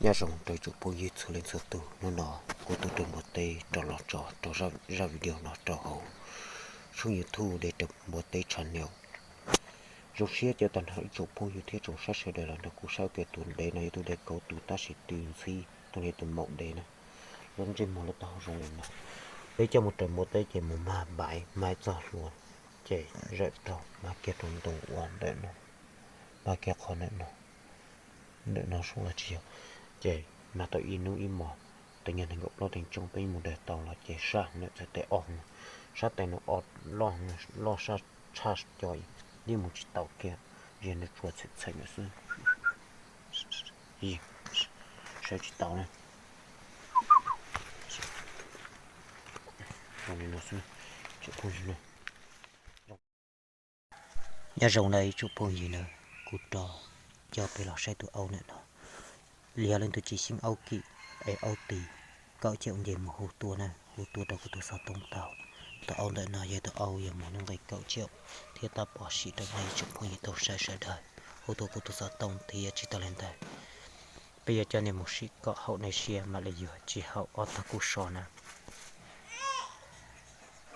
Nyob zoo rau ib tsoom phooj ywg txhua leej txhua tus, hnub no kuv tuaj raws npua teb rov los tso rau zaj video no rau hauv tshooj YouTube Dev Raws Npua Teb channel. Zoo siab cov tag nrho ib tsoom phooj ywg thiab tsoom saib sawv daws los nrog kuv saib ua ke. Tus dev no yog tus dev kauv tus tab sis twb ntxhib, tus no yog tus maum dev na. Lub ntsej muag lub taub hau zoo li no. Peb coj mus raws npua teb ces mus mag npaiv, mag txog hlua ces zawm rau, mag kiag rau ntoo uas ntawm no, mag kiag qhov ntawm no, ntawm no sub los tsis yog, ces mag tau ib hnub ib hmos, tus nyuag nees nkaum plaub teev tsoo peb mus daws tau los ces sab ntawm txhais tes ob, sab tes no ob, loj, loj sab tshaj co, yeej mus tsis tau kiag, yog nws tsuas txheem txheem lawm xwb, sawv tsis tau na. Zoo li no xwb, tsoom phooj ywg na. Nyob zoo na ib tsoom phooj ywg na, kuv rov coj peb los saib tus aub ntawm no. Yog leej twg tsis xyeej aub kim es aub tis, kaum caum nce mus hu tuaj na, hu tuaj rau kuv tus xov tooj tau. Tus aub ntawm no yog tus aub yog muaj hnub nqe kaum caum thiab tab pov sim rau nej ib tsoom phooj ywg tau saib sawv daws. Hu tuaj kuv tus xov tooj thiab tsis tas li ntawd, peb yuav coj nej mus sim kom haum nej siab mam li yuav, tsis haum ob tog kuj so na.